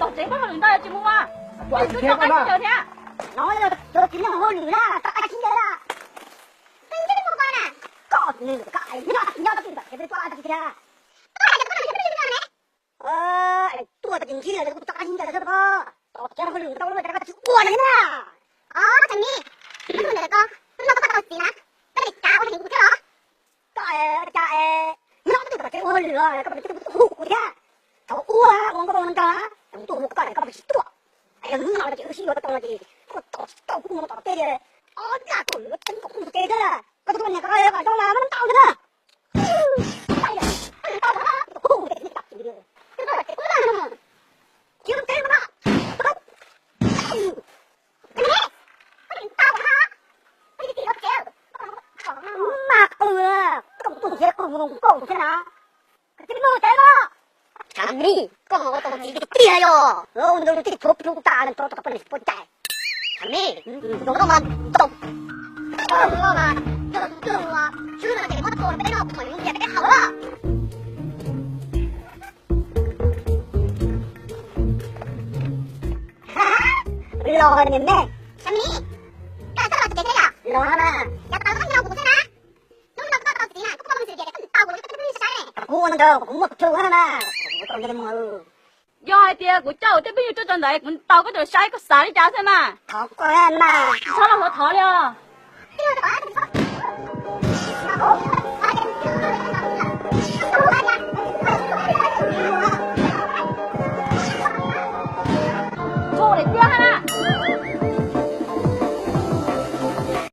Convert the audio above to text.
Tom tsev pab hauj lwm ntau tsis mus ua, tsis ua tau qab sib ncaws thiab. No yog cov txiv neej hauj lwm na, tau qab sib ncaws na. Koj nyob tau tsis nyob tau tsis tiag. Tuaj tsis ntsib lawm kuj tau qab sib ncaws xwb pob. Tom tsev hauj lwm ntau lawm koj tsis ua li na. Os, Tsam Mis, koj tuaj ntawm ko, koj noj koj pab tau txiv na, koj li kav ua neeg kuv thiab los? Koj cas nyob twb tom tsev ua hauj lwm los koj pab tsis hu kuv thiab? Thaum ua ua nkauj nraug, kuv tuaj hu koj koj pab tsis tuaj. Yog hnub no ces wb sib yuav tau no ces koj tos tsis tau kuv mus tom tej, ob laj tuaj yuav tseeb kom kuv mus tsev thiab. Koj tuaj niam koj kom zoo mas muab ntau thiab na. Mas qw, koj tuaj nrhiav qw nkauj thiab na. Tsam Mis, koj ua tau txiv tiag tiag yog ua ntawd tej tshuav plhu tas rau tom poj niam poj cai. Tsam Mis, zoo no mas tau, zoo no mas yog tus twg ua, swb no ces muab tua peb noj, peb haus na. Los niam me. Tsam Mis, koj txhob los tsis kev thiab yom? Los mas. Yav tas koj nyob kuv xwb na. Hnub no koj tau txiv na, koj muaj peev xwm tias koj tau kuv, koj twb saib ne. Kuv ua ntawd kuv muaj plhu na, kuv tau nyiaj muag. Yog hais tias kuv coj kuv tej phooj ywg tuaj rau ntawd kuv tau koj cov saib, koj xav li cas xwb mas? Thov koj mas. Tsis txhob los thov li os.